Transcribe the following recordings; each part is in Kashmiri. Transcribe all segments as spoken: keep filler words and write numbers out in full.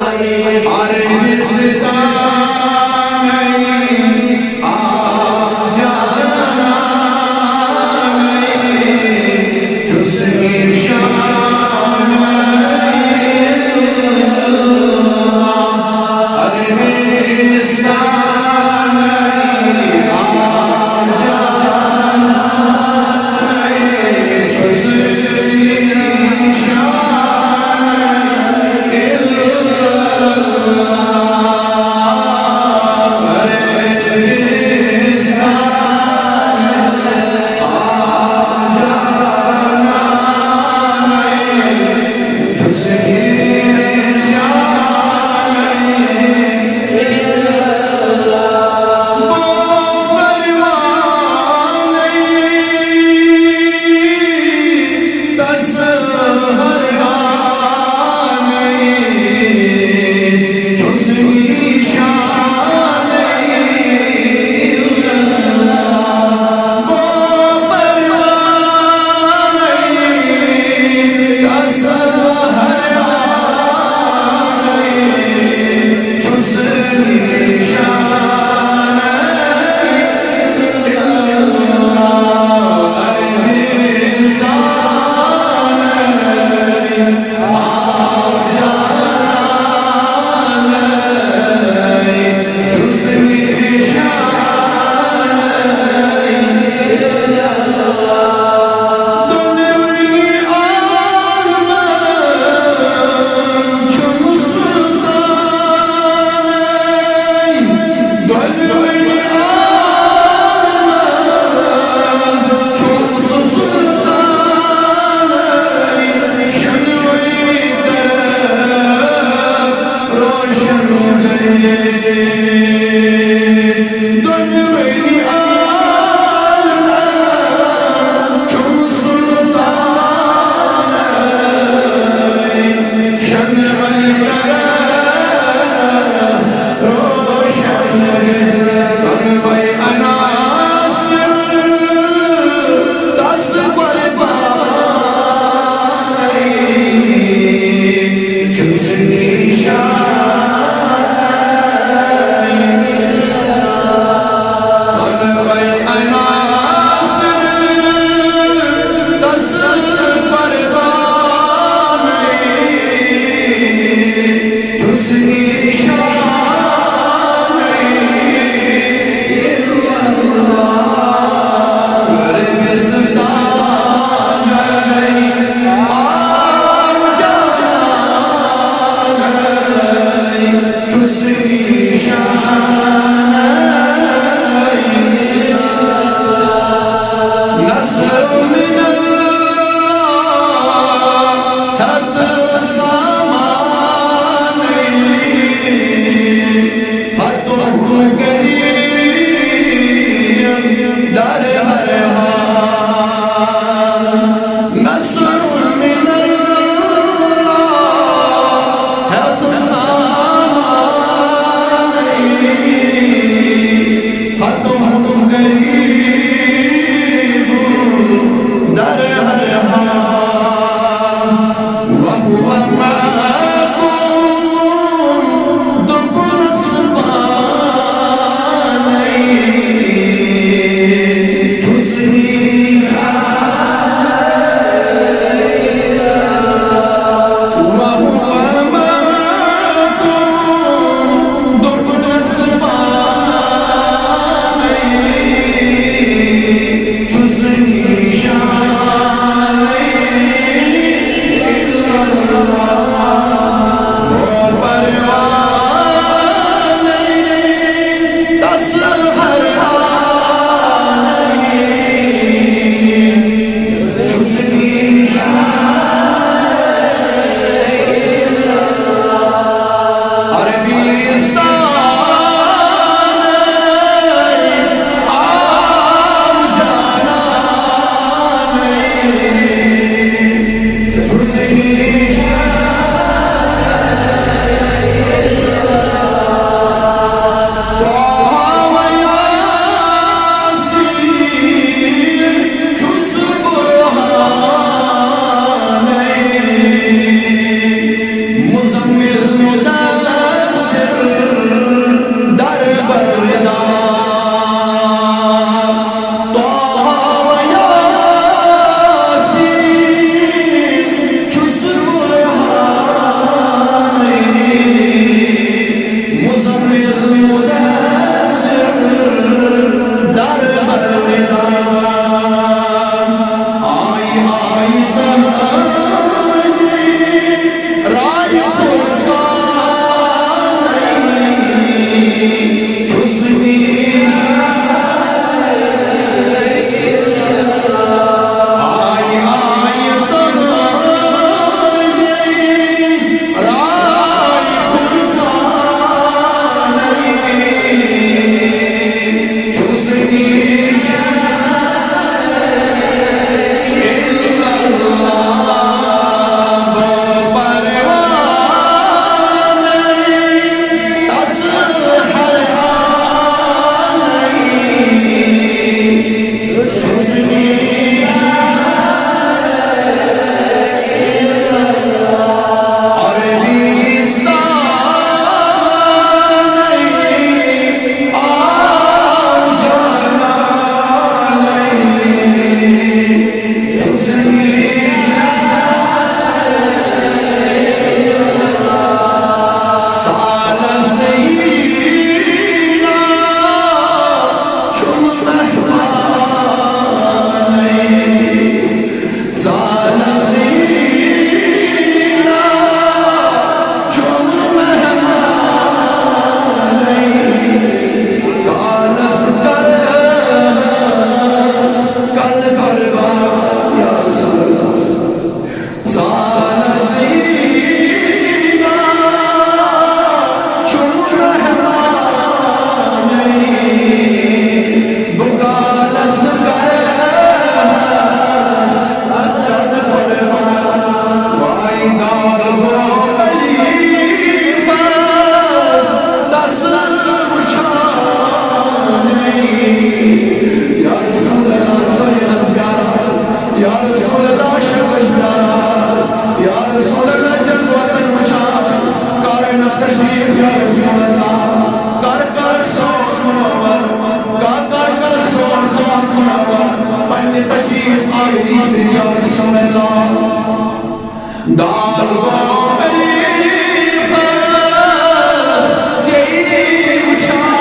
عربستان، آ جانا، چھُس نشان۔ عربستان، آ جانا، چھُس نشان۔ تشریف یا رسول اللہ، کر کر سوز منور، کر کر کر سوز خاص منور، پننہِ تشریف آوری سۭتۍ یا رسول اللہ۔ داد گو علی پرس، ژےٚ وٕچھان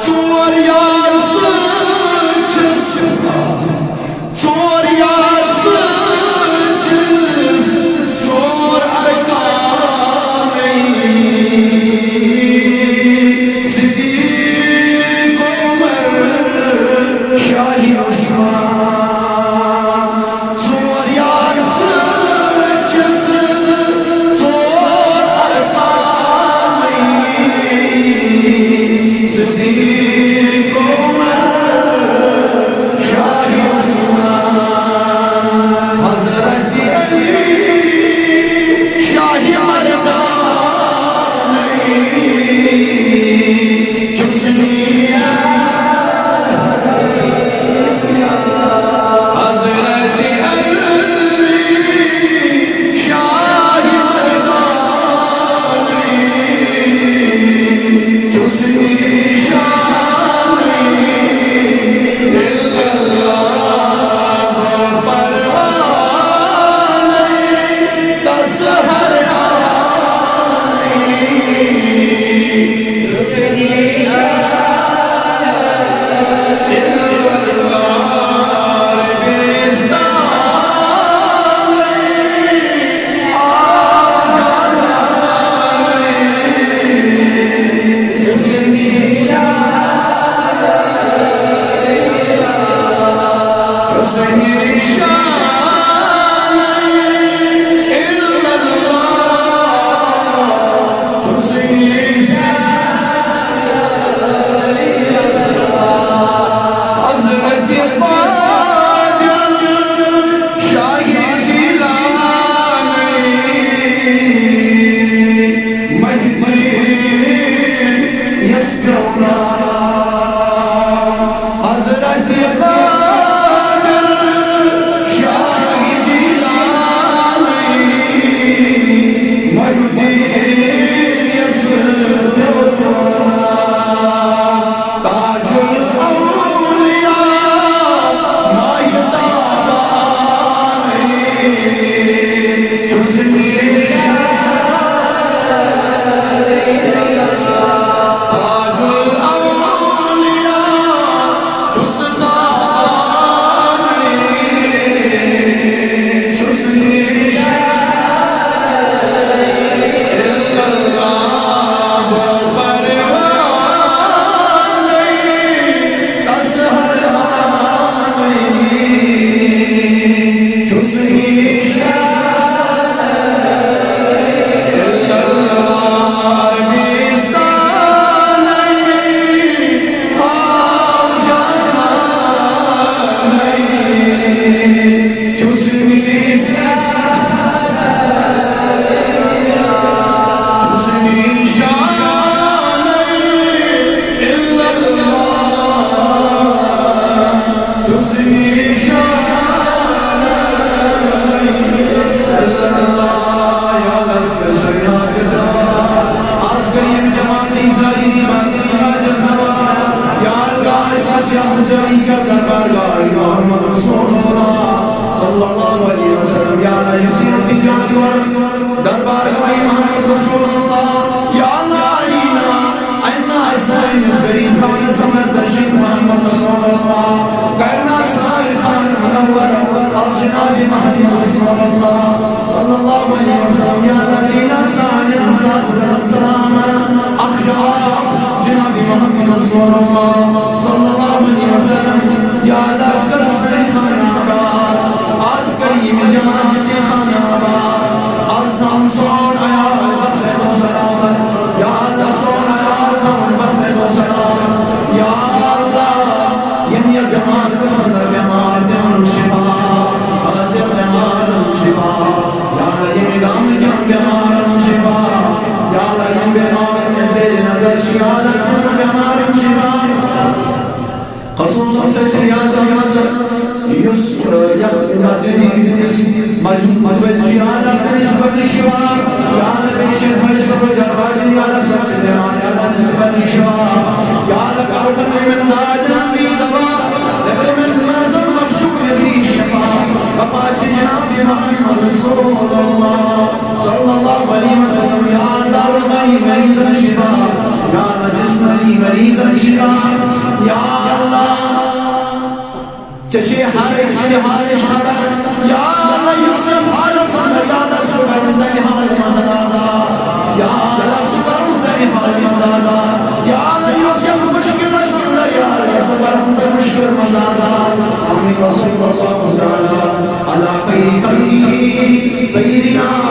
ژور یار سۭتۍ چھِس، ژور یار سۭتۍ چھِس، ژور ارکانٕے۔ صدیق عمر اولیاء ماہتابان، حسنی تاج الاولیاء، حسنی دربارگاہ محمد رسول اللہ، یا اللہ، عینا، عینا، سٲنِس غریب خانس اندر تشریف محمد رسول اللہ، کرنا سانہِ خانہ منور، اور جناب محمد رسول اللہ صلی اللہ علیہ وسلم، یا اللہ، عینا، سانہِ سلام، اخلاق، جناب محمد رسول اللہ صلی اللہ علیہ وسلم، یا اللہ، کر سانہِ خانہ آباد، آز کر یہِ جماعت خانہ آباد، آز تھاوُن سون عیال بس ہے سلام۔ یا اللہ، سون عیال تھاوُن بس ہے سلام۔ یا اللہ، یِم یَتھ جماعتس اندر بیمار تِمن شفا، حاضر بیمارن شفا۔ یا اللہ، یِم گامہٕ کٮ۪ن بیمارن شفا۔ یا اللہ، یِم بیمار مےٚ زیر نظر چھِ، یا اللہ، تِمن بیمارن شفا۔ خصوصاً چھِ أسۍ ریاض احمد، یُس، ٲ، یَتھ مسجدِ ہٕنٛدِس مجموعہٕ مُتوٲلۍ چھُ، یا اللہ، تٔمِس پٮ۪ٹھ شفا۔ یا اللہ، بیٚیہِ چھِ أسۍ مجلس منٛز دربار دِنۍ، یا اللہ، سۄ چھِ دِوان، یا اللہ، تٔمِس پٮ۪ٹھ شفا۔ یا اللہ، کَرو تِمَن دادٮ۪ن بیٚیہِ دوا، نیٚبرِمٮ۪ن مرضن بخشُکھ مزید شفا۔ بپاسہِ جناب محمد رسول اللہ صلی اللہ علیہ وسلم، یا اللہ، روحانی مریضن شفا، یا اللہ، جسمانی مریضن شفا، یا اللہ، ژےٚ چھے ہر أکۍ سٕنٛدِ حالٕچ خبر۔ یا اللہ، یُس یَتھ حالس اندر، یا اللہ، سُہ کَرُن تَمہِ حالہٕ منٛز آزاد۔ یا اللہ، سُہ کَرُن تَمہِ حالہٕ منٛز آزاد۔ یا اللہ، یُس یَتھ مُشکِلس اندر، یا اللہ، سُہ کَرُن تَمہِ مُشکِل منٛز آزاد۔ آمین۔ وصلی اللہ تعالی علی خیر خلقہ سیدنا